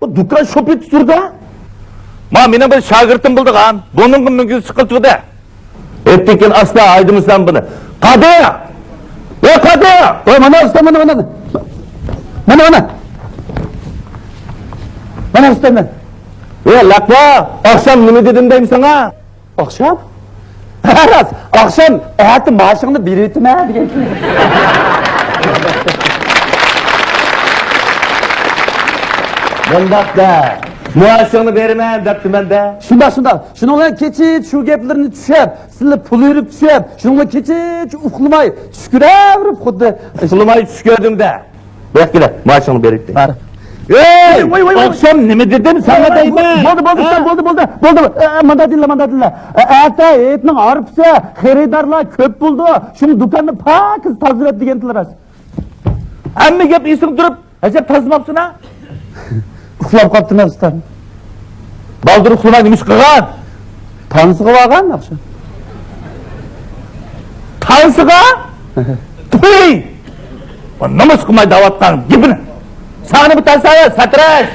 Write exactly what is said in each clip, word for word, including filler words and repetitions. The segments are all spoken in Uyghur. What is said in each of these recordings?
بۇ دۇكان شوپى تۇردا. ما، مېنىڭ بىر شاگىرتىم بولىدىغان. بۇنىڭغا مۈڭگۈز چىقىپ تۇردى. ئېيتتىكىن ئاستا ھايدىمىسام بۇنى. قادىر! ۋە قادىر! ۋە مانا ئۇستا، مانا، مانا. مانا، مانا. مانا ئۇستا مەن. ۋە لەقۋا، ئاخشام نېمە دېدىم دەيمەن ساڭا؟ ئاخشام؟ ھە، راست. ئاخشام ئەتە مائاشىڭنى بېرىۋېتىمەن دېگەن. مۇنداق دە. مائاشىڭنى بېرىمەن دەپتىمەن دە. شۇنداق، شۇنداق. شۇنىڭ بىلەن كېچىچە شۇ گەپلىرىنى چۈشەپ، سىلى پۇل بېرىپ چۈشەپ، شۇنىڭغا كېچىچە ئۇخلىماي، چۈش كۆرۈۋېرىپ خۇددى. ئۇخلىماي چۈش كۆردۈم دە. بۇياققا كېلە، مائاشىڭنى بېرىتتى. بار. ھەي، ۋاي، ۋاي، ۋاي، ۋاي. ئاخشام نېمە دېدىم ساڭا دەيمەن؟ بولدى، بولدى، ھە؟ ئۇستام، بولدى، بولدى، بولدى. ئە، ئە، مانداق دېيىنلا، مانداق دېيىنلا. ئە، ئەتە ھېيتنىڭ ھارپىسى، خېرىدارلار كۆپ بولىدۇ. شۇڭا دۇكاننى پاكىز تازىلاپ دېگەنتىلا راست. ھەممە گەپ ئېسىڭ تۇرۇپ، ئەجەب تازىماپسىنا؟ ئۇخلاپ قاپتىمەن ئۇستام. بالدۇر ئۇخلىماي نېمە ئىش قىلغان؟ تانسىغا بارغان ئاخشام. تانسىغا؟ تۇي! نومۇس قىلماي دەۋاتقان گېپىنى. ساڭا نېمە تانسا، ساتىراش؟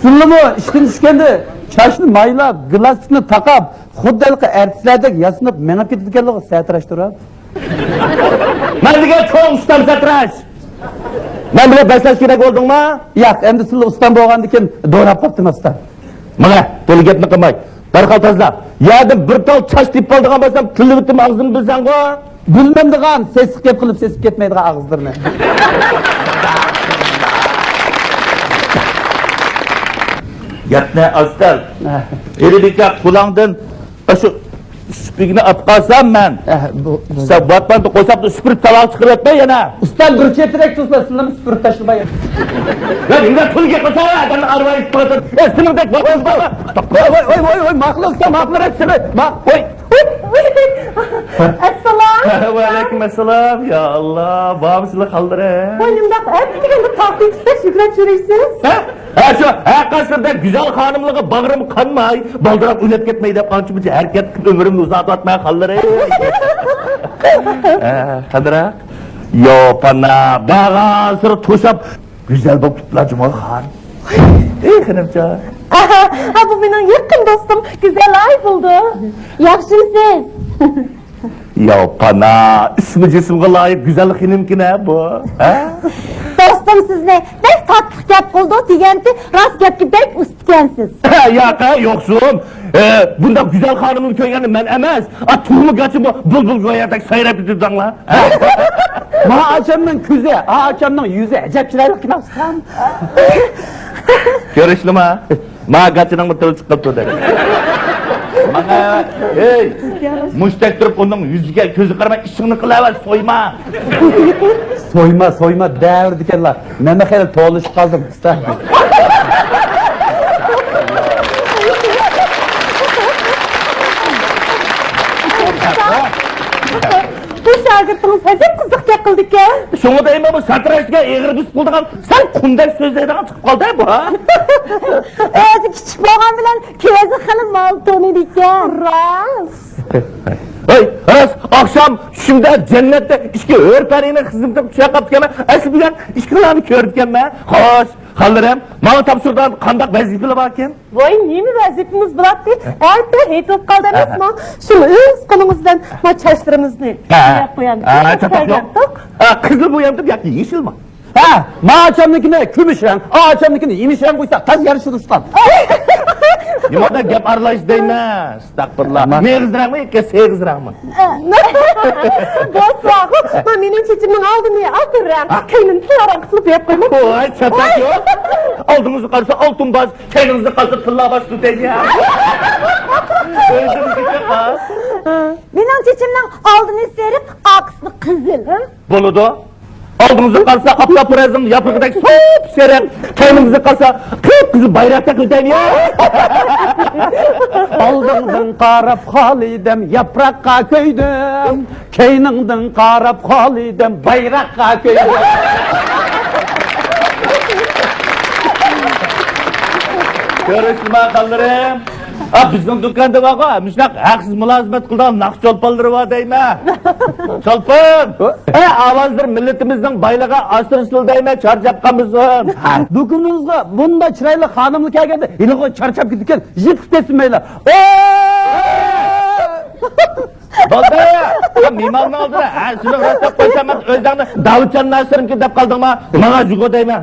سىلىمۇ ئىشتىن چۈشكەندە چاچنى مايلاپ، گىلاستىكنى تاقاپ، خۇددى ھېلىقى ئەرتىسلەردەك ياسىنىپ مېڭىپ كېتىدىكەنلىغۇ ساتىراش تۇرۇپ. مەن دېگەن چوڭ ئۇستام ساتىراش. مەن بىلەن بەسلەشكە كېرەك بولدۇڭما؟ ياق، ئەمدى سىلى ئۇستام بولغاندىكىن دوراپ قاپتىمەن ئۇستام. مانا، تولا گەپنى قىلماي، دەرھال تازىلا. يەردىن بىر تال چاچ تېپىپ ئالىدىغان بولسام، تىللىۋېتىم ئاغزىمنى بىلسەڭغۇ. بىلمەمدىغان، سېسىق گەپ قىلىپ سېسىپ كەتمەيدىغان ئاغزىلىرىنى. گەپنى ئاستىل. ھە. ئېلىبىكە قۇلاڭدىن ئاشۇ سۈپۈرگىنى ئاپ قالسام مەن. ئەھ، بۇ، بۇ. سەن ۋاتماندا قوشاقتا سۈپۈرۈپ تالاق چىقىرىۋەتمە يەنە. ئۇستام بىر چېتىرەك تۇرسا سىلىمۇ سۈپۈرۈپ تاشلىماي. يا نېمە پۇل گەپ قىلسا ئادەمنى ئارىۋايتىپ قويىدۇ. ئە سېنىڭدەك ۋاي، ۋاي، ۋاي، ۋاي، ماقۇل ئۇستام، ماقۇل ئەتسىلە. ما، ۋاي. ئەسسالام. ۋەئەلەيكۇم ئەسسالام. يا ئاللا، بارمۇ سىلە خانلىرى؟ ۋاي نېمىنداق ئەپ دېگەندە تاقىي تۇتسا شۈكرەپ يۈرۈيسىز. ھە؟ ھە، شۇ، ھە، قەسىردە گۈزەل خانىملىرىغا باغرىم قانماي، بالدۇراق ئۆلۈپ كەتمەي دەپ قانچە مۇنچە ھەرىكەت قىلىپ ئۆمرۈمنى ئۇزارتىۋاتىمەن خانلىرى. ھە، قاندىراق؟ يا پانا، بارغانسېرى توشاپ، گۈزەل بولۇپ كېتىپلا جۇمۇ خان. ئەي، خېنىمجان. ھە، بۇ مېنىڭ يېقىن دوستۇم، گۈزەل ئاي بولدى. ياخشىمۇسىز؟ يا پانا، ئىسمى جىسمىغا لايىق گۈزەل خېنىمكىنە بۇ، ھە؟ دوستۇم سىزنى بەك تاتلىق گەپ قىلىدۇ دېگەنتى، راست گەپكە بەك ئۇستىكەنسىز. ياق، يوقسۇم. ئە، بۇنداق گۈزەل خانىمنى كۆرگەندە مەن ئەمەس، ئا، تۇغما گاچىمۇ بۇلبۇل گويادەك سايراپ كېتىدۇ دەڭلار. ما ئاچامنىڭ كۆزى، ئا ئاچامنىڭ يۈزى ئەجەب چىرايلىق كىناستان. كۆرۈشلىما؟ ما گاچىنىڭمۇ تىلى چىقىپ تۇردى. مانا، ھەي، مۇشتەك تۇرۇپ ئۇنىڭ يۈزىگە، كۆزىگە قارىماي ئىشىڭنى قىلىۋەر، سويما. سويما، سويما دەۋېرىدىكەنلا. مەنمۇ خېلى توۋلىشىپ قالدىم، ئۇستا. بۇ شاگىرتىڭىز ئەجەب قىزىق گەپ قىلىدىكەن. شۇڭا دەيمەن، بۇ ساتىراش دېگەن ئېغىر بېسىپ قالىدىغان، سەل قۇمدەك سۆزلەيدىغان چىقىپ قالدى بۇ. ئۆزى كىچىك بولغان بىلەن كۆزى خېلى مال تونۇيدىكەن. راست. ھەي، راست، ئاخشام چۈشۈمدە جەننەتتە ئىككى ھۆر پەرىنىڭ خىزمىتىگە چۈشۈپ قاپتىكەنمەن. ئەسلى بۈگۈن ئىككىلارنى كۆرۈپتىكەنمەن. خوش، خانلىرىم، ماڭا تاپشۇرىدىغان قانداق ۋەزىپىلەر باركەن؟ ۋاي، نېمە ۋەزىپىمىز بولاتتى؟ ئەتە ھېيت بولۇپ قالدى ئەمەسمۇ؟ شۇڭا ئۆز قولىڭىز بىلەن ما چاچلىرىمىزنى ھە. بوياپ قويامدۇق. ھە، چاتاق يوق. ھە، قىزىل بويامدىم ياكى يېشىلمۇ؟ ھە، ما ئاچامنىڭكىنى كۈمۈش رەڭ، ئا ئاچامنىڭكىنى يېمىش رەڭ قويساق تازا يارىشىدۇ ئۇستام. نېمە ئادەم گەپ ئارىلاش دەيمەن. ئەستەغپۇرۇللا. ما- مېغىز رەڭمۇ ياكى سېغىز رەڭمۇ؟ بولسا، ما مېنىڭ چېچىمنىڭ ئالدىنى ئالتۇن رەڭ، ھە؟ كەينىنى قارا رەڭ قىلىپ بوياپ قويماي. ۋاي، چاتاق يوق. ئالدىڭىزنى قارىسا ئالتۇن باش، كەينىڭىزنى قارىسا تىللا باش تۇتايدۇ. ئۆزىڭىزگىچە خاس. مېنىڭ چېچىمنىڭ ئالدىنى سېرىق، ئارقىسىنى قىزىل. بولىدۇ. ئالدىڭىزنى قارىسا ئاپتاپپەرەزنىڭ ياپرىقىدەك سوپسېرىق، كەينىڭىزنى قارىسا قىپقىزىل بايراقتەك ئۆتەيدۇ. ئالدىڭدىن قاراپ خالىدەم ياپراققا كۆيدۈم. كەينىڭدىن قاراپ خالىدەم بايراققا كۆيدۈم. كۆرۈشتىما خانلىرىم؟ ئا، بىزنىڭ دۇكاندا بارغۇ، مۇشۇنداق ھەقسىز مۇلازىمەت قىلىدىغان ناخشا چولپانلىرى بار دەيمەن. چولپان! ئە، ئاۋۇ ھازىر مىللىتىمىزنىڭ بايلىقى ئاسرىسىلا دەيمەن، چارچاپ قالمىسۇن. دۇكىنىڭىزغا بۇنداق چىرايلىق خانىملار كەلگەندە، ھېلىغۇ چارچاپ كېتىدىكەن، يېتىپ كەتسۇن مەيلى. ئوي! بولدى! مېھماننىڭ ئالدىدا، ھە، سېنىڭ راست دەپ قويسام، مەن ئۆزۈڭنى داۋۇتجان ناسىرمىكىن دەپ قالدىڭما؟ ماڭا جۇگو دەيمەن.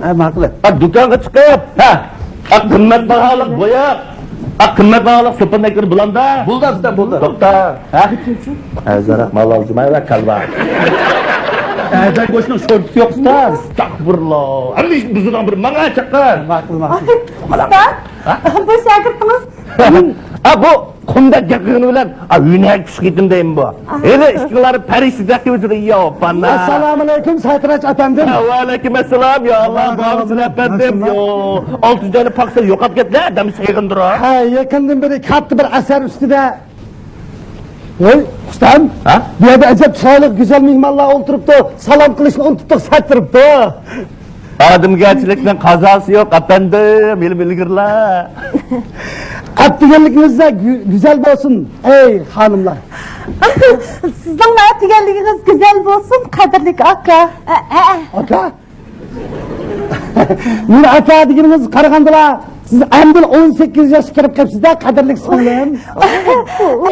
ھە، ماقۇل. ھە، دۇكانغا چىقىپ، ھە، ھە، قىممەت باھالىق بوياق، ھە، قىممەت باھالىق سوپۇن ئەكىر بۇلامدا. بولدى، ئۇستا، بولدى. توختا. ھە، كىم شۇ؟ ھە، زاراق مال ئالدىم، ۋە كالۋا. ئەزا گۆشنىڭ شورپىسى يوق، ئۇستا. ئەستەغپۇرۇللا. ھەممە ئىشنى بۇزىدىغان بىر ماڭا چاققان. ماقۇل، ماقۇل. ئۇستا، ھە؟ بۇ شاگىرتىڭىز. ھە، بۇ قۇمدەك گەپ قىلغىنى بىلەن، ئا، ھۈنەر كۈچ قېتىم دەيمەن بۇ. ئا. ھېلى ئىشقىلار پەرىشتىدەك قىلىۋېتىدۇ، يا پانا. ئەسسالامۇئەلەيكۇم، ساتىراچ ئەپەندىم. ۋەئەلەيكۇم ئەسسالام، يا ئاللا، بارمىسۇن ئەپەندىم، يا. ئالتىنچى ئاينى پاقسا يوقاپ كەتتى، دەم سېغىندۇرا. ھە، يېقىندىن بېرى كاتتا بىر ئەسەر ئۈستىدە. ۋوي، ئۇستام، ھە؟ بۇ يەردە ئەجەب چىرايلىق، گۈزەل مېھمانلار ئولتۇرۇپتۇ، سالام قىلىشنى ئۇنتۇپتۇق، سەت تۇرۇپتۇ. ئادەمگەرچىلىكنىڭ قازاسى يوق، ئەپەندىم، ئىلىم ئىلگىرىلەر. ئەپ دېگەنلىكىڭىزدە گۈ-، گۈزەل بولسۇن، ئەي خانىملار. سىزنىڭ ئەپ دېگەنلىكىڭىز گۈزەل بولسۇن، قەدىرلىك ئاكا. ئە، ئە، ئە. ئاكا؟ مېنى ئاكا دېگىنىڭىز قارىغاندىلا، سىز ئەمدىلا ئون سەككىز ياشقا كىرىپ قېپسىز-دە، قەدىرلىك سىڭلىم.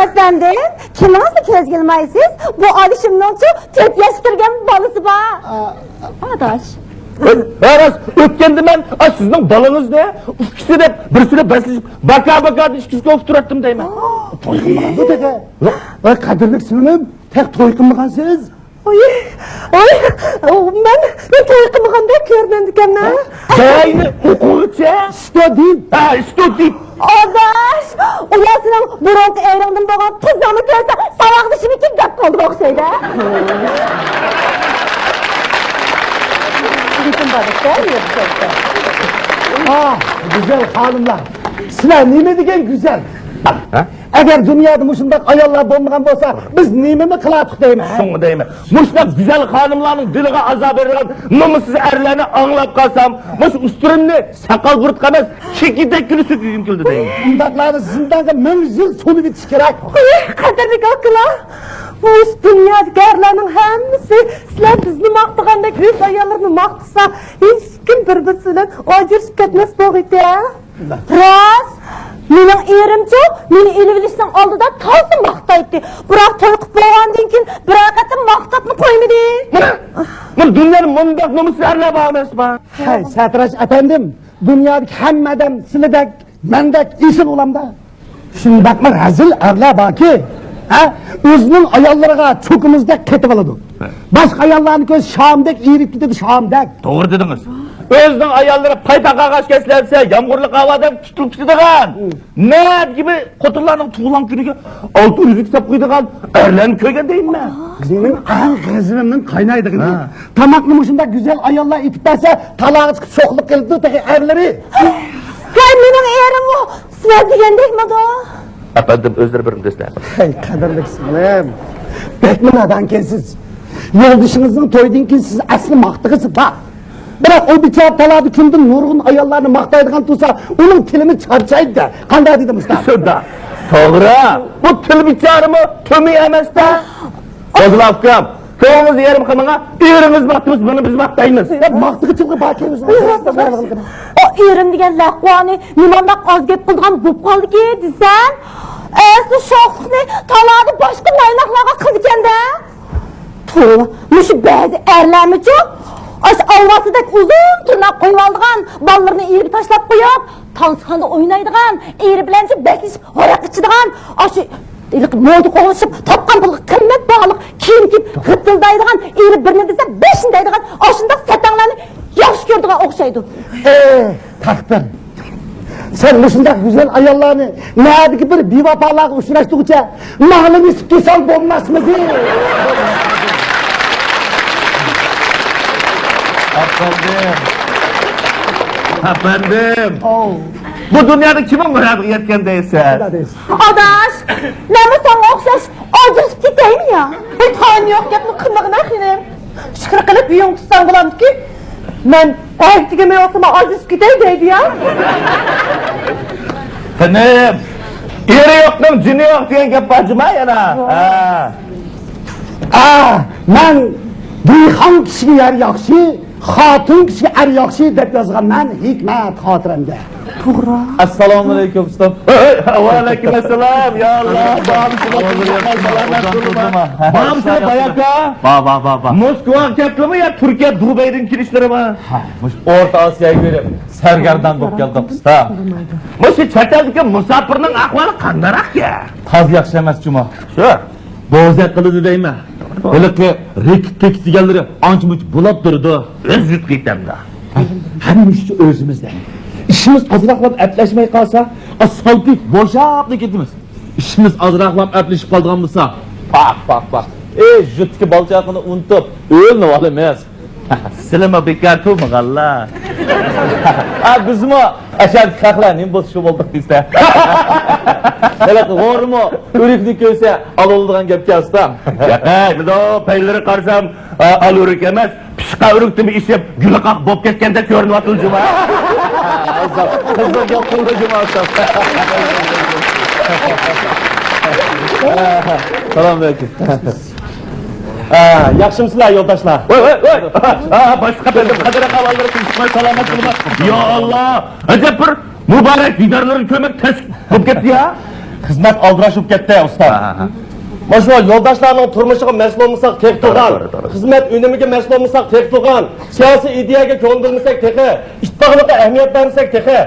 ئەپەندىم، كىمىڭىزنى كۆزگە ئىلمايسىز؟ بۇ ئالىشىمنىڭچۇ تۆت ياشقا كىرگەن بالىسى بار. ئا، ئاداش. ئۆ-، ئە، راست، ئۆتكەندە مەن، ئا، سىزنىڭ بالىڭىزنى ئۇكىسى دەپ، بىرسى دەپ بەسلىشىپ، باكا-باكا دەپ ئىككىسىگە ئۇتتۇراتتىم دەيمەن. توي قىلمىغاندۇ تېخى. يوق. ۋاي، قەدىرلىك سىڭلىم، تېخى توي قىلمىغانسىز. ئوي، ئوي، مەن، مەن توي قىلمىغاندەك كۆرۈنەمدىكەنمەن. بەينى ئوقۇغۇچە. ستۇدېنت. ھە، ستۇدېنت. ئاداش، ئۇلار سېنىڭ بۇرۇنقى ئېرىڭدىن بولغان قىزىڭنى كۆرسە، ساۋاقدىشىمىكىن دەپ قالىدىغان ئوخشايدۇ. گېپىم بار دەپ. ئاھ، گۈزەل خانىملار، سىلەر نېمە دېگەن گۈزەل. ھە؟ ئەگەر دۇنيادا مۇشۇنداق ئاياللار بولمىغان بولسا، بىز نېمىنى قىلاتتۇق دەيمەن. شۇڭا دەيمەن، مۇشۇنداق گۈزەل خانىملارنىڭ دىلىغا ئازار بېرىدىغان نومۇسسىز ئەرلەرنى ئاڭلاپ قالسام، مۇشۇ ئۈستۈرۈمنى ساقال بۇرۇتقا ئەمەس، چېكىدەككىلا سۈرتكۈم كېلىدۇ دەيمەن. ئۇنداقلارنى زىندانغا مىڭ يىل سولىۋېتىش كېرەك. قوي، قەدىرلىك ئاكىلار، مۇشۇ دۇنيادىكى ئەرلەرنىڭ ھەممىسى سىلەر بىزنى ماختىغاندەك ئۆز ئاياللىرىنى ماختىسا، ھېچكىم بىر-بىرسى بىلەن ئاجرىشىپ كەتمەس بولغىيتى. راست، مېنىڭ ئېرىمچۇ، مېنى ئېلىۋېلىشنىڭ ئالدىدا تازا ماختايتتى. بىراق توي قىلىپ بولغاندىن كېيىن بىرەر قېتىم ماختاپمۇ قويمىدى. مانا، مانا دۇنيادا مۇنداق نومۇسسىز ئەرلەر بار ئەمەسما؟ ھەي، ساتىراچ ئەپەندىم، دۇنيادىكى ھەممە ئادەم سىلىدەك، مەندەك ئېسىل ئۇلامدا. شۇنداقمۇ رەزىل ئەرلەر باركى، ھە، ئۆزىنىڭ ئاياللىرىغا چوكىمىزدەك قېتىۋالىدۇ. ھە. باشقا ئاياللارنى كۆرسە شامدەك ئېرىپ كېتىدۇ، شامدەك. توغرا دېدىڭىز. ئۆزىنىڭ ئاياللىرى پايپاق قاغاچ كەسلەنسە، يامغۇرلۇق ھاۋادا تۇتۇلۇپ كېتىدىغان. ھە. نەدىكى بىر خوتۇنلارنىڭ تۇغۇلغان كۈنىگە ئالتۇن ئۈزۈك ساپ قويىدىغان ئەرلەرنى كۆرگەن دەيمەن. مېنىڭ ئەڭ غەزىپىمنىڭ قاينايدىغىنى، ھە، تاماقنى مۇشۇنداق گۈزەل ئاياللار ئېتىپ بەرسە، تالاغا چىقىپ شوخلۇق قىلىپتۇ تېخى ئەرلىرى. ھەي، مېنىڭ ئېرىممۇ سىلەر دېگەندەكمىدۇ؟ ئەپەندىم، ئۆزلىرى بىر دېسىلە. ھەي، قەدىرلىك سىڭلىم، بەكمۇ نادانكەنسىز. يولدىشىڭىزنىڭ تويىدىن كېيىن سىز ئەسلى ماختىغۇسى بار. بىراق ئۇ بىچارە تالادا كۈندە نۇرغۇن ئاياللارنى ماختايدىغان تۇرسا، ئۇنىڭ تىلىمۇ چارچايدۇ-دە. قانداق دېدىم ئۇستا؟ شۇنداق. توغرا. بۇ تىل بىچارىمۇ تۆمۈر ئەمەس-دە. فازىل ئاكام، كۆڭلىڭىز يېرىم قىلمىڭا، ئېرىڭىز ماختىمىز، بۇنى بىز ماختايمىز. يا، ماختىغۇچىلىقى بار كېلىمىز. ئۇ ئېرىم دېگەن لەقۋانى نېمانداق ئاز گەپ قىلىدىغان بولۇپ قالدىكى دېسەم، ئەسلى شوخلۇقنى تالادا باشقا نايناقلارغا قىلىدىكەن-دە. توۋا، مۇشۇ بەزى ئەرلەرمۇچۇ؟ ئاشۇ ئالۋاستىدەك ئۇزۇن تىرناق قويۇۋالىدىغان، بالىلىرىنى ئۆيگە تاشلاپ قويۇپ، تانسىخانىدا ئوينايدىغان، ئېرى بىلەنچۇ بەسلىشىپ ھاراق ئىچىدىغان، ئاشۇ ھېلىقى مودا قوغلىشىپ، تاپقان پۇلىغا قىممەت باھالىق كىيىم كىيىپ، غىتىلدايدىغان، ئېرى بىرنى دېسە بەشنى دەيدىغان ئاشۇنداق سەتەڭلەرنى ياخشى كۆرىدىغان ئوخشايدۇ. ئېھ، تەقدىر. سەن مۇشۇنداق گۈزەل ئاياللارنى نەدىكى بىر بىۋاپالارغا ئۇچراشتۇرغۇچە ماڭىلا نېسىپ قىلساڭ بولماسمىدى؟ ئەپەندىم. ئەپەندىم. ئاۋۇ. بۇ دۇنيادا كىمنىڭ مۇرادىغا يەتكەن دەيسەن؟ شۇنداق دەيسىز. ئاداش، مەنمۇ ساڭا ئوخشاش ئاجرىشىپ كېتەيمۇ يا؟ ھېي، تايىنى يوق گەپنى قىلمىغىن، خېنىم. شۈكۈر قىلىپ ئۆيۈڭ تۇتساڭ بولامدىكى، مەن ئەتىگىمۇ يوقسىما ئاجرىشىپ كېتەي دەيدۇ يا. خېنىم، ئېرى يوقنىڭ جېنى يوق دېگەن گەپ بار جۇما يەنە. ھە. ئا، مەن دېھقان كىشىگە يەر ياخشى، خوتۇن كىشىگە ئەر ياخشى دەپ يازغانمەن ھېكمەت خاتىرەمگە. توغرا. ئەسسالامۇ ئەلەيكۇم ئۇستام. ھەي، ھەي، ۋەئەلەيكۇم ئەسسالام. يا ئاللا، بامسىلە، سالامەت بولۇڭلار. بامسىلە باياقا. با، با، با، با. موسكۋاغا كەپتىمۇ يا تۈركىيە دۇبەيدىن كېلىشلىرىمۇ؟ ھە، مۇشۇ ئورتا ئاسىياغا بېرىپ سەرگەردان بولۇپ كەلدۇق ئۇستا. مۇشۇ چەت ئەلدىكى مۇساپىرنىڭ ئەھۋالى قانداقراقكەن؟ تازا ياخشى ئەمەس جۇما. شۇ. بوزەك قىلىدۇ دەيمەن. ھېلىقى رېكىت پېكىت دېگەنلىرى ئانچە مۇنچە بولاپ تۇرىدۇ. ئۆز يۇرتقا كېتەمدۇ. ھەممە ئىشتا ئۆزىمىزدە. ئىشىمىز ئازراقلا ئەپلەشمەي قالسا، سالپىيىپ بوشاپلا كېتىمىز. ئىشىمىز ئازراقلا ئەپلىشىپ قالىدىغان بولسا، پاق، پاق، پاق. ئەي، يۇرتتىكى بالا-چاقىنى ئۇنتۇپ، ئۆيلىنىۋالىمىز. سىلىمۇ بىكار تۇرمىغانلا. ھە، بىزمۇ ئاشۇ خەقلەر نېمە بولسا شۇ بولدۇق دېسە. ھېلىقى غورىمۇ ئۆرۈكنى كۆرسە ئالىۋالىدىغان گەپكەن ئۇستام. ياقەي، بۇ پەيلىرى قارىسام، ئا، ئال ئۆرۈك ئەمەس، پىشقان ئۆرۈكتىنمۇ ئېشىپ، گۈلى قاق بولۇپ كەتكەندەك كۆرۈنۈۋاتىدۇ جۇما. قىزىق گەپ قىلدى جۇما ئۇستام. سالام ئەلەيكۇم. ھە، ياخشىمۇسىلەر يولداشلار؟ ۋاي، ۋاي، ۋاي. ھە، باشلىق ئەپەندىم، قەدىر ئەھۋاللىرى تىنچلىقمۇ، سالامەت بولۇڭلار. يا ئاللا، ئەجەب بىر مۇبارەك دىدارلىرىنى كۆرمەك تەس بولۇپ كەتتى يا. خىزمەت ئالدىراش بولۇپ كەتتى ئۇستا. ھە، ھە. مانا شۇ يولداشلارنىڭ تۇرمۇشىغا مەسئۇل بولمىساق تېخى تۇرغان، توغرا، توغرا، توغرا. خىزمەت ئۈنۈمىگە مەسئۇل بولمىساق تېخى تۇرغان، سىياسىي ئىدىيەگە كۆڭۈل بۆلمىسەك تېخى، ئىتتىپاقلىققا ئەھمىيەت بەرمىسەك تېخى.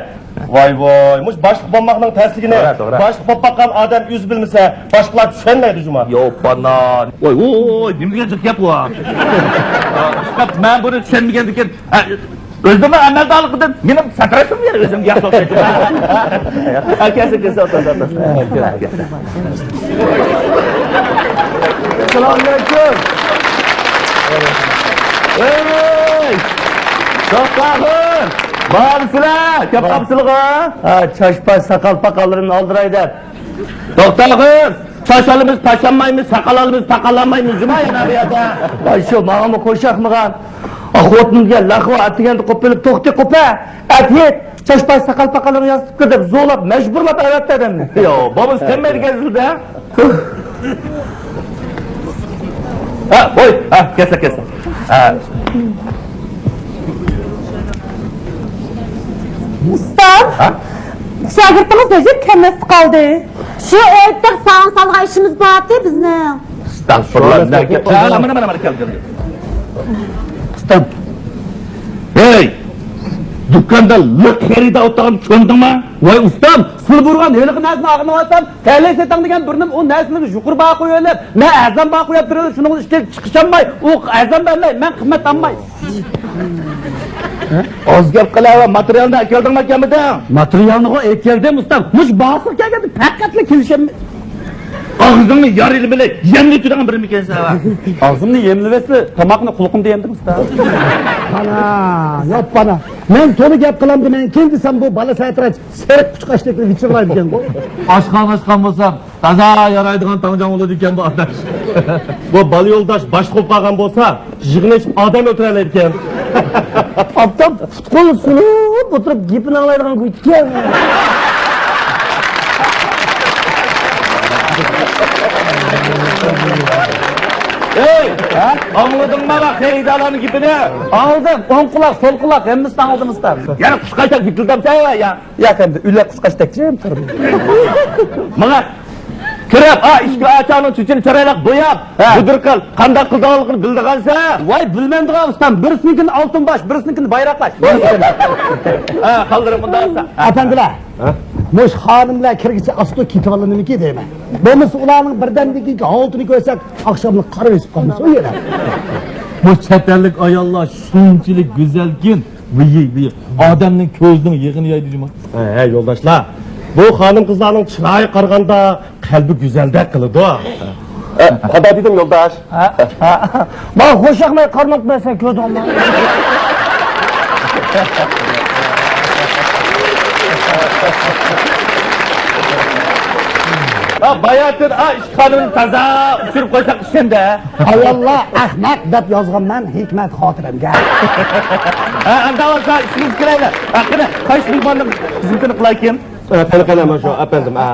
ۋاي ۋاي، مۇشۇ باشلىق بولماقنىڭ تەسلىكىنى، توغرا، توغرا، باشلىق بولۇپ باققان ئادەم ئۆزى بىلمىسە، باشقىلار چۈشەنمەيدۇ جۇما. يوپانا. ۋاي ۋاي، نېمە دېگەن جىق گەپ بۇ؟ مەن بۇنى چۈشەنمىگەندىكىن، ئۆزىنىڭ ئەمەلدارلىقىدىن مېنى ساتىراشتۇرۇپ يۈر، ئۆزۈمگە ياخشى ئوخشايدۇ. ھە، كەلسە، كەلسە، ئولتۇر، ئولتۇر. ئەسسالامۇ ئەلەيكۇم. ھەي! توختاغۇر! بارمسىلەر؟ كەپ قاپسىلىغۇ؟ ھە، چاچ-باش، ساقال-پاقاللىرىمنى ئالدىراي دەپ. توختاغۇر! چاچ ئالىمىز، پاچ ئالمايمىز، ساقال ئالىمىز، پاقال ئالمايمىز جۇما يەنە بۇ يەردە. ۋاي شۇ، ماڭىمۇ خوش ياقمىغان. ئاخۇتنىڭ دېگەن لەخۋا ئەتىگەندە قوپۇپ، توختى قوپە. ئەتىيەت چاچ-باش، ساقال-پاقاللىرىنى ياسىتىپ كىر دەپ زورلاپ، مەجبۇرلاپ ئەۋەتتى ئادەمنى. يو، بولمىسا كەلمەيدىكەنسىز-دە. ھە، ھوي، ھە، كەلسە، كەلسە. ھە. ئۇستام، ھە؟ شاگىرتىڭىز ھېچ كەلمەستە قالدى. شۇ ئۆيدە ساڭا سالغان ئىشىمىز بارتى بىزنىڭ. ئەستەغپۇرۇللا، نەگە؟ مانا، مانا، مانا، مانا، كەل، كەل، كەل. ئۇستام. ھەي! دۇكاندا لىق خېرىدار ئولتۇرغان كۆردۈڭمۇ؟ ۋاي ئۇستام، سىلى بۇرغان ھېلىقى نەرسىنى ئاغىنىۋالسام، تەلەي سېتىڭ دېگەن بىرنېمە ئۇ نەرسىلەرنى يۇقىرى باھا قويۇۋېلىپ، مەن ئەرزان باھا قويۇپ تۇرۇۋېلىپ، شۇنىڭ ئۈچۈن چىقىشالماي، ئۇ ئەرزان بەرمەي، مەن قىممەت ئالماي. ئاز گەپ قىلە، ماتېرىيالنى ئەكەلدىڭمۇ ئەكەلمىدىڭ؟ ماتېرىيالنىغۇ ئەكەلدىم ئۇستام. مۇشۇ باھاسىغا كەلگەندە پەقەتلا كېلىشەلمەي. ئاغزىڭنى يارىلىمىلى، يەملىتىدىغان بىرمىكەنسەن ھە؟ ئاغزىمنى يەملىۋەتسە، تاماقنى قۇلىقىمدا يەمدىم ئۇستا. ئانا، ياپپانا. مەن تولا گەپ قىلامدىمەن، كېيىن دېسەم بۇ بالا سەتراچ سېرىق قۇشقاچتەك ۋىچىرلايدىكەنغۇ. ئاشقان ئاشقان بولسام، تازا يارايدىغان تاڭجاڭ بولىدىكەن بۇ ئاداش. بۇ بالا يولداش باشلىق بولۇپ قالغان بولسا، يىغىن ئېچىپ ئادەم ئۆلتۈرەلەيدىكەن. ئاپتاپ پۇت-قول سۇنۇپ ئولتۇرۇپ گېپىنى ئاڭلايدىغان گۇيتىكەن. ھەي! ھە؟ ئاڭلىدىڭمۇ خېرىدارلارنىڭ گېپىنى؟ ئاڭلىدىم. ئوڭ قۇلاق، سول قۇلاق، ھەممىسىنى ئاڭلىدىم ئۇستا. يەنە قۇشقاچتەك ۋىچىلدامسەن يا؟ ياق، ئەمدى ئۆلەك قۇشقاچتەك جىم تۇرىمەن. ماڭا كىرىپ، ئا، ئىشىكنى ئاچاڭنىڭ چېچىنى چىرايلىق بوياپ، ھە، بۇدۇر قىل، قانداق قىلىدىغانلىقىنى بىلىدىغانسەن. ۋاي، بىلمەمدىغان ئۇستام، بىرسىنىڭكىنى ئالتۇن باش، بىرسىنىڭكىنى بايراق باش. ھە، قالدۇرۇپ مۇنداق قىلسا. ئەپەندىلەر، ھە؟ مۇشۇ خانىملار كىرگىچە ئاستا كېتىۋالىمىكى دەيمەن. بولمىسا ئۇلارنىڭ بىردەمدىكى ھالىتىنى كۆرسەك، ئاخشاملىق قارىۋېسىپ قالمىسۇن يەنە. بۇ چەت ئەللىك ئاياللار شۇنچىلىك گۈزەلكىن. ۋىي، ۋىي. ئادەمنىڭ كۆزىنىڭ يېغىنى يەيدۇ جۇما. ھە، ھە، يولداشلار. بۇ خانىم-قىزلارنىڭ چىرايى قارىغاندا قەلبى گۈزەلدەك قىلىدۇ. ھە، قانداق دېدىم، يولداش؟ ھە، ھە. ماڭا خوش ياقماي قارنىڭ بەرسەڭ كۆردۈڭمۇ؟ ھە، باياتىن، ئا، ئىككى خانىمنى تازا ئۇچۇرۇپ قويساق ئىشەندە. ئاياللار ئەخمەق دەپ يازغانمەن ھېكمەت خاتىرەمگە. ھە، ئەمدى بولسا ئىشىمىزگە كىرەيلى. ھە، قېنى، قايسى مېھماننىڭ خىزمىتىنى قىلايكىن؟ ئە، قېنى، قېنى، مانا شۇ ئەپەندىم. ئە.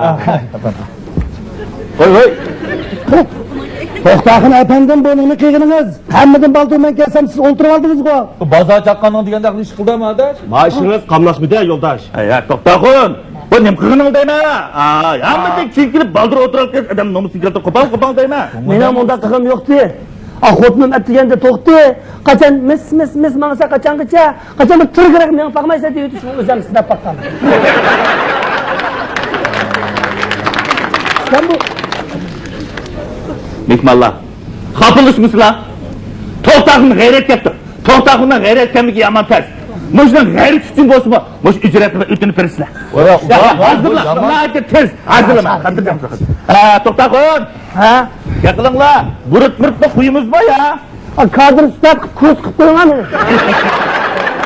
ھوي، ھوي. توختاخۇن ئەپەندىم، بۇ نېمە قىلغىنىڭىز؟ ھەممىدىن بالدۇر مەن كەلسەم، سىز ئولتۇرۇۋالدىڭىزغۇ. بۇ بازار چاققاننىڭ دېگەندەك ئىش قىلدىمۇ، ئاداش؟ ما ئىشىڭىز قاملاشمىدى، يولداش. ھە، توختاخۇن، بۇ نېمە قىلغىنىڭ دەيمەن؟ ھەممىدىن كېيىن كېلىپ بالدۇر ئولتۇرۇپ كەت، ئادەم نومۇسىنى كەلتۈرۈپ قوپال قوپال دەيمەن. مېنىڭ مۇنداق قىلغىنىم يوقتى. ئا، خوتۇنۇم ئەتىگەندە توختى، قاچان مىس، مىس، مىس ماڭسا، قاچانغىچە، قاچان بىر تىرگىرەك مېڭىپ باقمايسەن دەيۋېتىپ، شۇنى ئۆزۈم سىناپ باققان. سەن بۇ مېھمانلار، خاپىلىشمىسىلا. توختاخۇن غەيرەت كەپتۇ. توختاخۇننىڭ غەيرەت كەملىكى يامان تەس. مۇشۇنىڭ غەيرىتى ئۈچۈن بولسىمۇ، مۇشۇ ئۈجرەتنى ئۆتۈنۈپ بېرىسىلەر. ھازىرلا، ناھايىتى تېز. ھازىرلا. ھە، توختاخۇن. ھە؟ گەپ قىلىڭلار. بۇرۇت مۇرۇتنى قويىمىزمۇ يا؟ ئا، كادىر ئىستاپ قىلىپ كۇرس قىلىپ قويۇڭلار مېنى.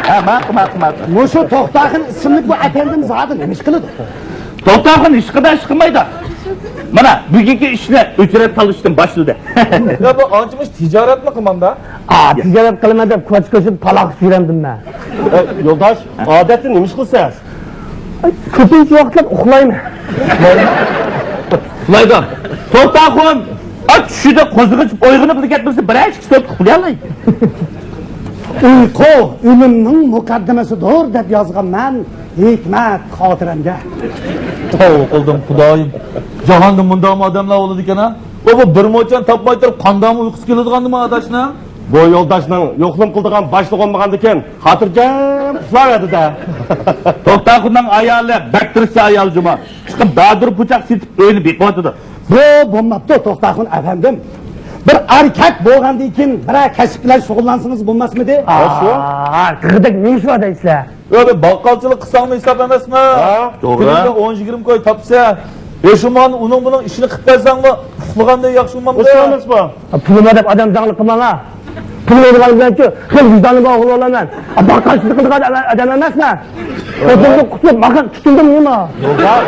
ھە، ماقۇل، ماقۇل، ماقۇل. مۇشۇ توختاخۇن ئىسىملىك بۇ ئەپەندىم زادى نېمە ئىش قىلىدۇ؟ توختاخۇن ھېچقانداق ئىش قىلمايدۇ. مانا، بۈگۈنكى ئىشنى ئۆچرەت تالىشىشتىن باشلىدى. يا، بۇ ئانچە مۇشۇ تىجارەتمۇ قىلمامدا؟ ئا، تىجارەت قىلىمەن دەپ كوچا كوچىدا پالاق سۈرەمدىم مەن. ئە، يولداش، ئادەتتە نېمە ئىش قىلىسىز؟ كۆپىنچە ۋاقىتلار ئۇخلايمەن. ئۇخلايدۇ. توختاخۇن، ئا، چۈشىدە قوزغىلىپ ئويغىنىپلا كەتمىسە، بىرەر ئىككى سوت ئۇخلىيالايدۇ. ئۇيقۇ ئۆلۈمنىڭ مۇقەددىمىسىدۇر دەپ يازغانمەن ھېكمەت خاتىرەمگە. تەۋبە قىلدىم، خۇدايىم. جاھاندا مۇنداقمۇ ئادەملەر بولىدىكەن-ھە؟ ئۇ بۇ بىر موچەن تاپماي تۇرۇپ، قانداقمۇ ئۇيقۇسى كېلىدىغاندىمۇ ئاداشنىڭ؟ بۇ يولداشنىڭ يوقلىما قىلىدىغان باشلىقى بولمىغاندىكىن، خاتىرجەم ئۇخلاۋەردى-دە. توختاخۇننىڭ ئايالى بەك تىرىشچان ئايال جۇما. چىقىپ بادۇر پۇچاق سېتىپ ئۆينى بېقىۋاتىدۇ. بۇ بولماپتۇ، توختاخۇن ئەپەندىم. بىر ئەركەك بولغاندىن كېيىن بىرەر كەسىپ بىلەن شۇغۇللانسىڭىز بولماسمىدى؟ ئا، قىغدەك نېمە ئىش بار دەيسىلەر؟ يا، بىر باققالچىلىق قىلساڭمۇ ھېساب ئەمەسمۇ؟ ھە، توغرا. كۈنۈڭدە ئون يىگىرمە كوي تاپسا، يا شۇ ماڭا ئۇنىڭ بۇنىڭ ئىشىنى قىلىپ بەرسەڭمۇ ئۇخلىغاندەك ياخشى بولمامدۇ؟ ئۇخلىغان ئەمەسمۇ؟ پۇلۇم بار دەپ ئادەم زاڭلىق قىلماڭ ھە. پۇل بولغان بىلەنچۇ خېلى ۋىجدانى بار ئوغۇل بولىمەن. باققالچىلىق قىلىدىغان ئادەم ئەمەسمەن. خوتۇنۇمدىن قۇتۇلۇپ ماقا تۇتۇلدۇم نېمە؟ يولداش،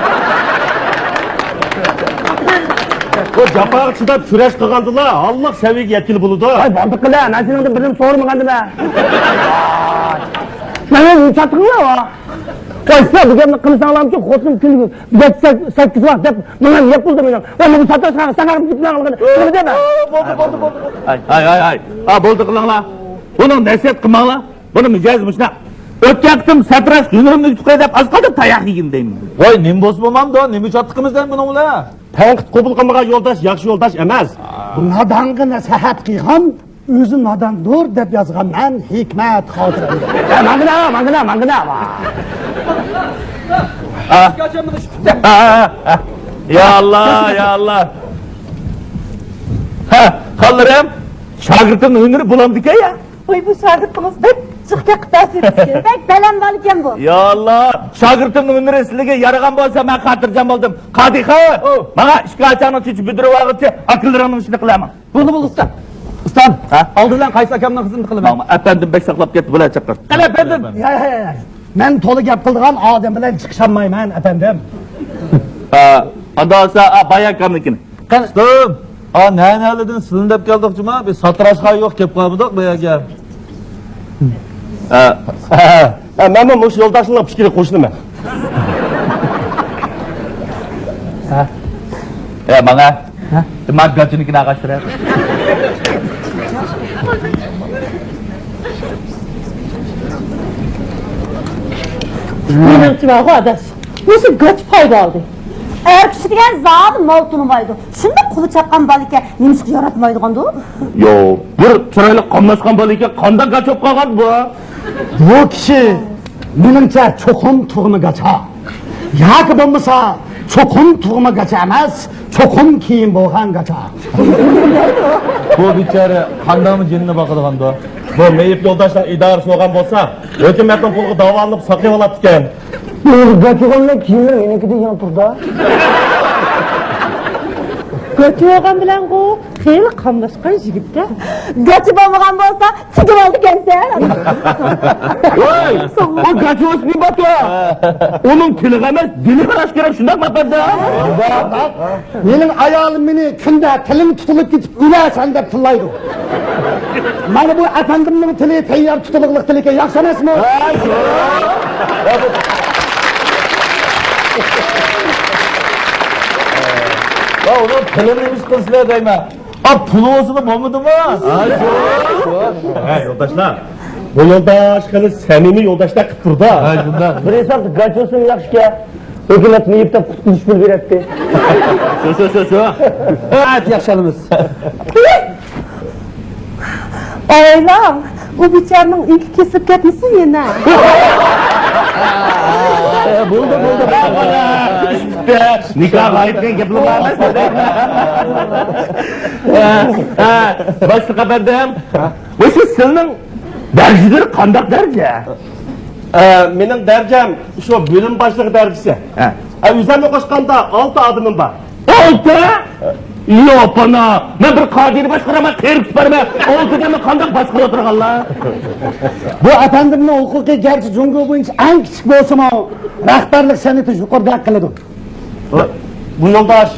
بۇ جاپاغا چىداپ كۈرەش قىلغاندىلا ھاللىق سەۋىيەگە يەتكىلى بولىدۇ. ۋاي، بولدى قىلە، مەن سېنىڭدىن بىرنېمە سورىمىغانىدىم ھە. ماڭا نېمە چاتىقىڭلار بار؟ ۋاي، سىلەر بۇ گەپنى قىلساڭلارمۇ، خوتۇنۇم كۈنىگە بىر يەتتە، سەككىز ۋاق دەپ ماڭا يەپ بولدى مېنىڭ. ۋاي، ماڭا ساتا، ساقار، ساقار دەپ ماڭا قىلدى. دېمە. بولدى، بولدى، بولدى، بولدى. ھاي، ھاي، ھاي، ھاي. ھا، بولدى قىلىڭلار. بۇنىڭ نەسىھەت قىلماڭلار. بۇنىڭ مىجەزى مۇشۇنداق. ئۆتكەن قېتىم سەتراش ھۈنىرىمنى يۇتۇپ قوي دەپ ئاز قالدى تاياق يېگىن دەيمەن. ۋاي، نېمە بولسا بولمامدۇ، نېمە چاتىقىمىز دەيمەن بۇنىڭ بىلەن؟ تەنقىد قوبۇل قىلمىغان يولداش ياخشى يولداش ئەمەس. بۇ نادانغا نەسىھەت قىلغان ئۆزى ناداندۇر دەپ يازغان مەن ھېكمەت خاتىرەمدە. ھە، ماڭغىنا، ماڭغىنا، ماڭغىنا. ھە. ھە، ھە، ھە. يا ئاللا، يا ئاللا. ھە، خانلىرىم، شاگىرتىمنىڭ ھۈنىرى بولامدىكەن يا. ۋاي، بۇ شاگىرتىڭىز بەك جىق كەپ قىپتۇ. بەك بەلەن بالىكەن بۇ. يا ئاللا، شاگىرتىمنىڭ ھۈنىرى سىلىگە يارىغان بولسا، مەن خاتىرجەم بولدۇم. قادىخان، ماڭا ئىككى ئاچاڭنىڭ چېچى بۈدۈرۈۋالغۇچە ئاكىلىرىڭنىڭ ئىشىنى قىلەمەن. بولدى، بولدى، ئۇستا. ئۇستام، ھە؟ ئالدى بىلەن قايسى ئاكامنىڭ خىزمىتى قىلىمەن؟ ماڭا، ئەپەندىم بەك ساقلاپ كەتتى، بۇلار چاقىر. قېنى، ئەپەندىم. يا، يا، يا، يا. مەن تولا گەپ قىلىدىغان ئادەم بىلەن چىقىشالمايمەن، ئەپەندىم. ھە، ئانداق بولسا، ئا، بايا ئاكامنىڭكىنى. قېنى. ئۇستام، ئا، نە-نەلىدىن سىلىنى دەپ كەلدۇق جۇما، بىر ساتىراشقا يوق كەپ قالمىدۇق بۇ يەرگە. ھە. ھە، مەنمۇ مۇشۇ يولداشنىڭ پىكرىگە قوشۇلىمەن. ھە. ھە، ماڭا. ھە؟ مانا گاچىنىڭكىنى ئاغاشتۇرە. مېنىڭچە بارغۇ ئاداش، مۇشۇ گاچا پايدا ئالدى. ئەر كىشى دېگەن زادى مال تونۇمايدۇ. شۇنداق قولى چاققان بالىكەن، نېمىشقا ياراتمايدىغاندۇ؟ يو، بىر چىرايلىق قاملاشقان بالىكەن، قانداق گاچا بولۇپ قالغان بۇ؟ بۇ كىشى، مېنىڭچە، چوقۇم تۇغما گاچا. ياكى بولمىسا، چوقۇم تۇغما گاچا ئەمەس، چوقۇم كېيىن بولغان گاچا. بۇ بىچارە قانداقمۇ جېنىنى باقىدىغاندۇ؟ بۇ مېيىپ يولداشنىڭ ئىدارىسى بولغان بولسا، ھۆكۈمەتنىڭ پۇلىغا داۋالىنىپ ساقىيىۋالاتتىكەن. بۇ گاچىغاننىڭ كىيىملىرى مېنىڭكىدىن يېڭى تۇردا. گاچا بولغان بىلەنغۇ خېلى قاملاشقان يىگىتكەن. گاچا بولمىغان بولسا، تېگىۋالىدىكەنسەن. ۋاي، ئۇ گاچا بولسا نېمە باتۇ؟ ئۇنىڭ تىلىغا ئەمەس، دىلىغا راست كېرەك، شۇنداقمۇ ئەپەندىم؟ مېنىڭ ئايالىم مېنى كۈندە تىلىڭ تۇتۇلۇپ كېتىپ ئۆلەرسەن دەپ تىللايدۇ. مانا بۇ ئەپەندىمنىڭ تىلى تەييار تۇتۇلۇقلۇق تىلىكەن، ياخشى ئەمەسمۇ؟ ۋە ئۇنىڭ تىلىنى نېمە قىلسىلەر دەيمەن. ئا، پۇل بولسىلا بولمىدىمۇ؟ ھە، يولداشلار. بۇ يولداش خېلى سەمىمىي يولداشتەك قىلىپ تۇرىدۇ. ھە، شۇنداق. بىر ھېسابتا گاچوسىمۇ ياخشىكەن. ھۆكۈمەت مېيىپ دەپ قۇتقۇزۇش پۇل بېرەتتى. شۇ، شۇ، شۇ، شۇ. ھە، ياخشى ئالىمىز. ئايلاڭ، ئۇ بىچارىنىڭ ئېڭىكى كېسىلىپ كەتمىسۇن يەنە. بولدى، بولدى. نىكاھ غايىب دېگەن گەپلەر بار ئەمەس. ھە، ھە، باشلىق ئەپەندىم. مۇشۇ سىلنىڭ دەرىجىلىرى قانداق دەرىجە؟ ئە، مېنىڭ دەرىجەم شۇ بۆلۈم باشلىقى دەرىجىسى. ھە. ئە، ئۆزۈمنى قوشقاندا ئالتە ئادىمىم بار. ئالتە؟ ياپانا! مەن بىر كادىرنى باشقۇرىمەن، قېرىپ بارىمەن. ئالتە دېمە قانداق باشقۇرۇپ ئولتۇرغانلار؟ بۇ ئەپەندىمنىڭ ھوقۇقى گەرچە جۇڭگو بويىچە ئەڭ كىچىك بولسىمۇ، رەھبەرلىك سەنئىتى يۇقىرىدەك قىلىدۇ. بۇ يولداش.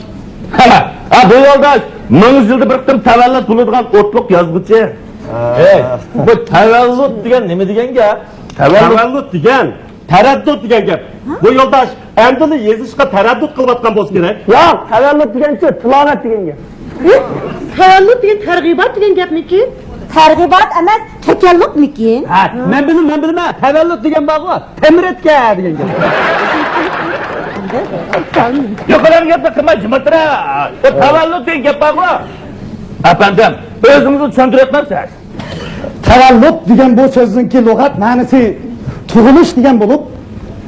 ھە، ھە، بۇ يولداش مىڭ يىلدا بىر قېتىم تەۋەللۇت بولىدىغان ئوتلۇق يازغۇچى. ھە. ھەي، بۇ تەۋەللۇت دېگەن نېمە دېگەن گەپ؟ تەۋەللۇت. تەۋەللۇت دېگەن تەرەددۇت دېگەن گەپ. ھە؟ بۇ يولداش ئەمدىلا يېزىشقا تەرەددۇت قىلىۋاتقان بولسا كېرەك. ياق، تەۋەللۇت دېگەنچۇ تىلاۋەت دېگەن گەپ. ھە؟ تەۋەللۇت دېگەن تەرغىبات دېگەن گەپمىكىن؟ تەرغىبات ئەمەس، تەكەللۇپمىكىن؟ ھە، مەن بىلىمەن، مەن بىلىمەن. تەۋەللۇت دېگەن بارغۇ، تەمرەتكە دېگەن گەپ. يۇقىرىقى گەپنى قىلماي جىم ئولتۇرە. بۇ تەۋەللۇت دېگەن گەپ بارغۇ. ئەپەندىم، ئۆزىڭىزنى چۈشەندۈرۈۋەتمەمسىز؟ تەۋەللۇت دېگەن بۇ سۆزنىڭكى لۇغەت مەنىسى تۇغۇلۇش دېگەن بولۇپ،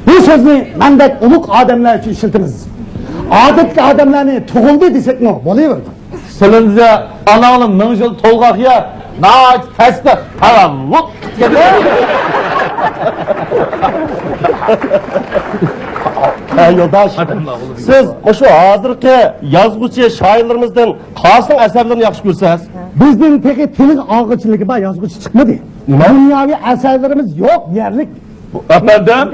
بۇ سۆزنى مەندەك ئۇلۇغ ئادەملەر ئۈچۈن ئىشلىتىمىز. ئادەتتىكى ئادەملەرنى تۇغۇلدى دېسەكمۇ بولۇۋېرىدۇ. سېلىنجا ئاناڭنىڭ مىڭ يىل تولغاق يا، ناھايىتى تەستە تەۋەللۇت دېگەن. ھە، يولداش، سىز مۇشۇ ھازىرقى يازغۇچى شائىرلىرىمىزدىن قايسىنىڭ ئەسەرلىرىنى ياخشى كۆرىسىز؟ بىزدىن تېخى تىلغا ئالغۇچىلىكى بار يازغۇچى چىقمىدى. نېمە؟ دۇنياۋى ئەسەرلىرىمىز يوق دېيەرلىك. ئەپەندىم،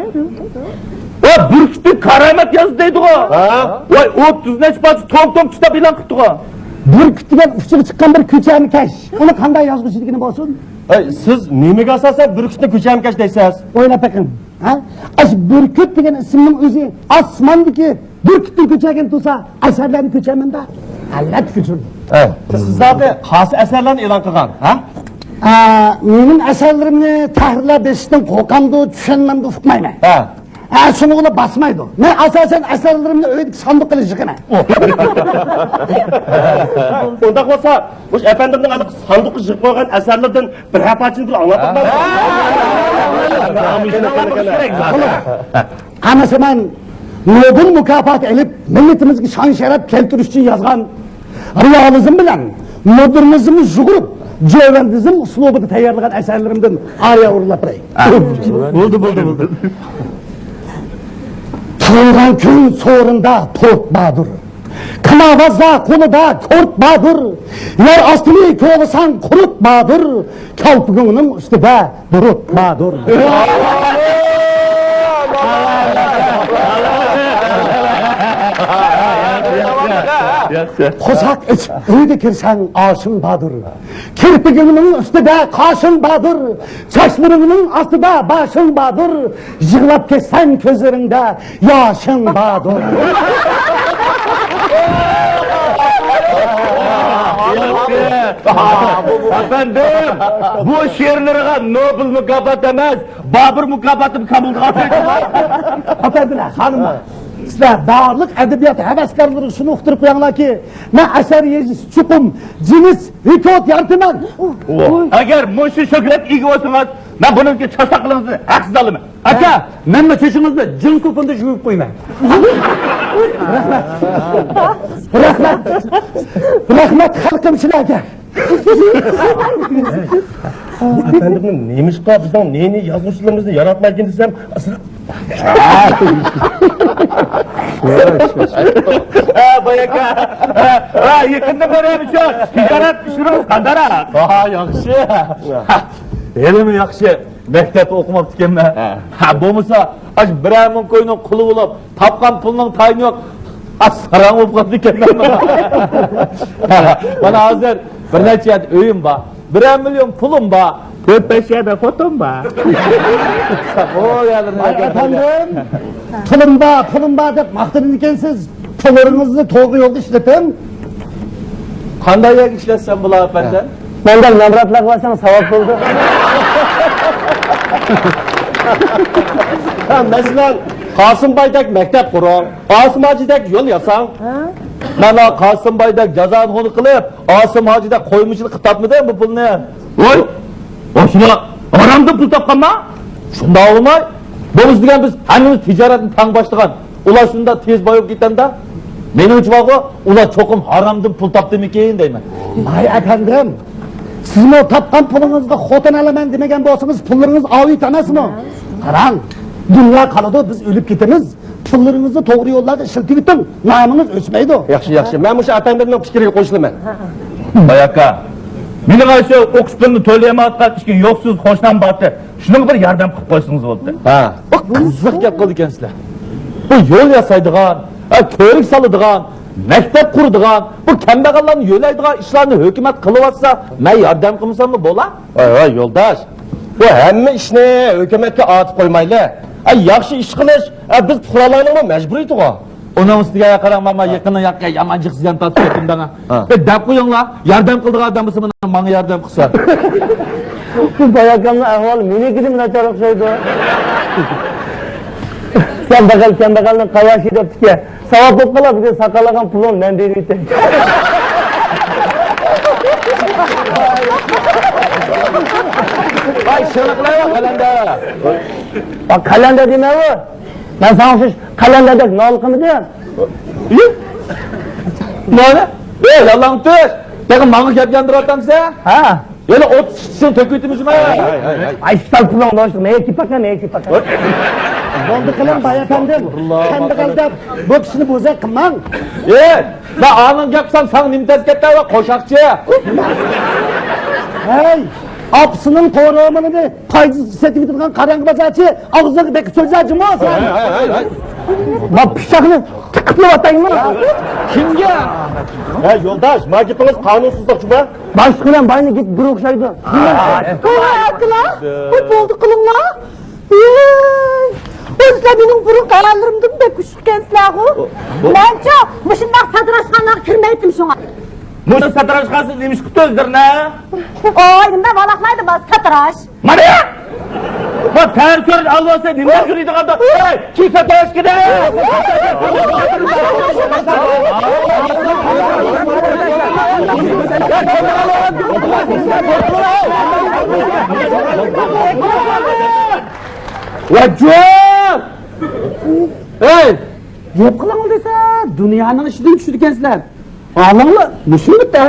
ۋە بۈركۈتنى كارامەت يازدى دەيدىغۇ. ھە؟ ۋاي، ئوتتۇز نەچچە پارچە توم-توم كىتاب ئېلان قىپتىغۇ. بۈركۈت دېگەن ئۇچىغا چىققان بىر كۆچەرمىكەش. ئۇنى قانداق يازغۇچى دېگىنى بولسۇن؟ ئەي، سىز نېمىگە ئاساسەن بۈركۈتنى كۆچەرمىكەش دەيسىز؟ ئويلاپ بېقىڭ. ھە؟ ئاشۇ بۈركۈت دېگەن ئىسىمنىڭ ئۆزى ئاسماندىكى بۈركۈتتىن كۆچۈرگەن تۇرسا، ئەسەرلەرنى كۆچۈرمەمدۇ؟ ئەلۋەتتە كۆچۈرىدۇ. ھە. سىز زادى قايسى ئەسەرلەرنى ئېلان قىلغان، ھە؟ ئا، مېنىڭ ئەسەرلىرىمنى تەھرىرلەر بېسىشتىن قورقامدۇ، چۈشەنمەمدۇ، ئۇقمايمەن. ھە. ھە، شۇنىڭغىلا باسمايدۇ. مەن ئاساسەن ئەسەرلىرىمنى ئۆيدىكى ساندۇققا يىغىمەن. ئۇنداق بولسا، مۇشۇ ئەپەندىمنىڭ ھېلىقى ساندۇققا يىغىپ قويغان ئەسەرلىرىدىن بىرەر پارچىنى بىر ئاڭلاتماڭ. ئەمىسە مەن نوبېل مۇكاپاتى ئېلىپ، مىللىتىمىزگە شان-شەرەپ كەلتۈرۈش ئۈچۈن يازغان، رېئالىزم بىلەن مودېرنىزمنى يۇغۇرۇپ، جۆۋەندىزم ئۇسلۇبىدا تەييارلىغان ئەسەرلىرىمدىن ئارىيە ئورۇنلاپ بېرەي. بولدى، بولدى، بولدى. تۇغۇلغان كۈن سورۇندا تورت باردۇر. كىماۋازدا قولىدا كورت باردۇر. يەر ئاستىنى كوۋىساڭ قۇرت باردۇر. كالپۇكۇڭنىڭ ئۈستىدە بۇرۇت باردۇر. قورساق ئېچىپ ئۆيگە كىرسەڭ ئاشىڭ باردۇر. كىرپىكىڭنىڭ ئۈستىدە قاشىڭ باردۇر. چاچلىرىڭنىڭ ئاستىدا باشىڭ باردۇر. يىغلاپ كەتسەڭ كۆزلىرىڭدە ياشىڭ باردۇر. ئەپەندىم، بۇ شېئىرلىرىغا نوبېل مۇكاپاتى ئەمەس، بابۇر مۇكاپاتى قامىلىدىغان. ئەپەندىلەر، خانىملار، سىلەر بارلىق ئەدەبىيات ھەۋەسكارلىرىغا شۇنى ئۇقتۇرۇپ قويۇڭلاركى، مەن ئەسەر يېزىش چوقۇم جىنس رېكورت يارىتىمەن. ئەگەر مۇشۇ شۆھرەتكە ئىگە بولسىڭىز، مەن بۇنىڭكى چاستاقلىرىڭىزنى ھەقسىز ئالىمەن. ئاكا، مەنمۇ چېچىڭىزنى جىنس توپىنىدا يۇيۇپ قويىمەن. رەھمەت. رەھمەت. رەھمەت خەلقىم سىلەرگە. بۇ ئەپەندىمنى نېمىشقا بىزنىڭ نى-نى يازغۇچىلىرىمىزنى ياراتمايدىكىن دېسەم، ھە، باي ئاكا. ھە، ھە، يېقىندا بىر ھەم شۇ تىجارەت ئىشلىرىڭىز قانداقراق؟ ھا، ياخشى. ھېلىمۇ ياخشى. مەكتەپتە ئوقۇماپتىكەنمەن. ھە. ھە، بولمىسا، ئاشۇ بىرەر مىڭ كوينىڭ قۇلى بولۇپ، تاپقان پۇلنىڭ تايىنى يوق. ئاش ساراڭ بولۇپ قاپتىكەنمەن. مانا ھازىر بىر نەچچە يەردە ئۆيۈم بار. بىرەر مىليون پۇلۇم بار. تۆت بەش يەردە خوتۇن بار. ئۇ يەرلىرىنى ۋاي ئەپەندىم، پۇلۇم بار، پۇلۇم بار دەپ ماختىنىدىكەنسىز. پۇللىرىڭىزنى توغرا يولدا ئىشلىتىڭ. قانداق يەرگە ئىشلەتسەم بولار، ئەپەندىم؟ مەندەك نامراتلارغا بەرسەڭ ساۋاب بولىدۇ. ھە، مەسىلەن، قاسىمبايدەك مەكتەپ قۇرۇڭ، ئاسىم ھاجىدەك يول ياساڭ. ھە؟ مانا قاسىمبايدەك جازانىخۇنى قىلىپ، ئاسىم ھاجىدەك قويمىچىلىق قىلىپ تاپمىدىم بۇ پۇلنى. ۋاي، ئاشۇلا ھارامدىن پۇل تاپقانما؟ شۇنداق بولماي، بولمىسا دېگەن بىز ھەممىمىز تىجارەتنى تەڭ باشلىغان. ئۇلار شۇنداق تېز بايىغۇپ كېتەمدە؟ مېنىڭچە بارغۇ، ئۇلار چوقۇم ھارامدىن پۇل تاپتىمىكىن دەيمەن. ۋاي ئەپەندىم، سىزمۇ تاپقان پۇلىڭىزغا خوتۇن ئالىمەن دېمىگەن بولسىڭىز، پۇللىرىڭىز ئاۋۇيت ئەمەسمۇ؟ قاراڭ، دۇنيا قالىدۇ، بىز ئۆلۈپ كېتىمىز. پۇللىرىڭىزنى توغرا يوللاردا ئىشلىتىۋېتىڭ، نامىڭىز ئۆچمەيدۇ. ياخشى، ياخشى. مەن مۇشۇ ئەپەندىمنىڭ پىكرىگە قوشۇلىمەن. باي ئاكا، مېنىڭ ئاشۇ ئوقۇش پۇلىنى تۆلىيەلمەيۋاتقان ئىككى يوقسۇز قوشنام بارتى. شۇنىڭغا بىر ياردەم قىلىپ قويسىڭىز بولدى. ھە. بۇ قىزىق گەپ قىلىدىكەنسىلەر. بۇ يول ياسايدىغان، ھە، كۆۋرۈك سالىدىغان، مەكتەپ قۇرىدىغان، بۇ كەمبەغەللەرنى يۆلەيدىغان ئىشلارنى ھۆكۈمەت قىلىۋاتسا، مەن ياردەم قىلمىساممۇ بولا؟ ۋاي، ۋاي، يولداش، بۇ ھەممە ئىشنى ھۆكۈمەتكە ئارتىپ قويمايلى. ھە، ياخشى ئىش قىلىش، ھە، بىز پۇقرالارنىڭمۇ مەجبۇرىيىتىغۇ. ئۇنىڭ ئۈستىگە قاراڭ، ماما، يېقىندا ياققان يامان جىق زىيان تارتىپ كەتتىم دەڭ. ھە. بىر دەپ قويۇڭلار، ياردەم قىلىدىغان ئادەم بولسا مانا ماڭا ياردەم قىلسا. بۇ باي ئاكامنىڭ ئەھۋالى مېنىڭكىدىنمۇ ناچار ئوخشايدۇ. كەمبەغەل كەمبەغەلنىڭ قاۋاشى دەپتىكەن. ساۋاب بولۇپ قالار، بۈگۈن ساقال ئالغان پۇلۇڭ مەن بېرىۋېتەي. ۋاي، شۇنى قىلايۋا، قەلەندەر. ۋاي، قەلەندەر دېمەيۋا. مەن ساڭا ئوخشاش قەلەندەردەك نالە قىلمىدىم. نالە؟ ئەي، يالاڭتۆش! تېخى ماڭا گەپ ياندۇرۇۋاتامسەن؟ ھە. يەنە ئوتتۇز ئىككىسىنى تۆكۈۋېتىمىزمۇ؟ ئاي، ئىشتال پۇلۇڭ بوشلۇق، مېنىڭكى پاكا، مېنىڭكى پاكا. بولدى قىلىڭ، باي ئەپەندىم. كەمبەغەلدەپ بۇ كىشىنى بوزەك قىلماڭ. ئەي، مەن ئاڭنىڭ گەپ قىلسام، ساڭا نېمە تەس كەتتى، ۋە قوشاقچى؟ ھەي، ئاپىسىنىڭ قورۇمىنى پايدا سېتىۋېتىدىغان قاراڭغۇ بازارچى، ئاغزىڭغا بېقىپ سۆزلە جۇمۇ سەن. ھەي، ھەي، ھەي، ھەي. ما پىچاقنى تىقىپلا ئاتايمەن. كىمگە؟ ھە، يولداش، ما گېپىڭىز قانۇنسىزلىق جۇما. باشلىق بىلەن باينىڭ گېپى بىر ئوخشايدۇ. ۋاي ئاكىلار، ۋاي بولدى قىلىڭلار. ۋاي، ئۆزلەر مېنىڭ بۇرۇنقى ھاللىرىمدىن بەك ئۇششۇق ئىكەنسىلەرغۇ. مەنچۇ مۇشۇنداق ساتىراشخانىغا كىرمەيتتىم شۇڭا. مۇشۇ ساتىراشخانىسى نېمە ئىش قىپتۇ ئۆزلىرىنى؟ ئاي، نېمە ۋالاقلايدۇ ما ساتىراش. مانا! ما تەر كۆرۈش ئالۋاستى نېمە يۈرىدىغاندا؟ ئەي، كىسا تاشكىدە! ۋاجۇ! ئەي! گەپ قىلىڭ دېسە، دۇنيانىڭ ئىشىدىن چۈشىدىكەنسىلەر. ھالىڭلار مۇشۇمۇ دە؟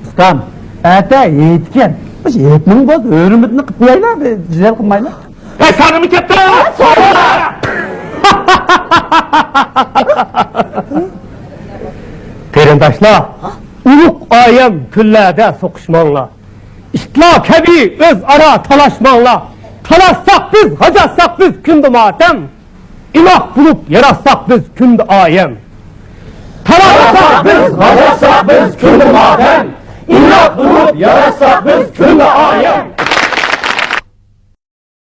ئۇستام، ئەتە ھېيتكەن. مۇشۇ ھېيتنىڭ بولسا ھۆرمىتىنى قىلىپ قويايلا، بىر جېدەل قىلمايلا. ئەي، ساڭا نېمە كەپتۇ؟ قېرىنداشلار، ئۇلۇغ ئايەم كۈنلەردە سوقۇشماڭلار. ئىتلار كەبى ئۆزئارا تالاشماڭلار. تالاشساق بىز، غاجاتساق بىز كۈندە ماتەم. ئىلاھ بولۇپ ياراتساق بىز كۈندە ئايەم. تالاشساق بىز، غاجاتساق بىز كۈندە ماتەم. ئىلاھ بولۇپ ياراتساق بىز كۈندە ئايەم.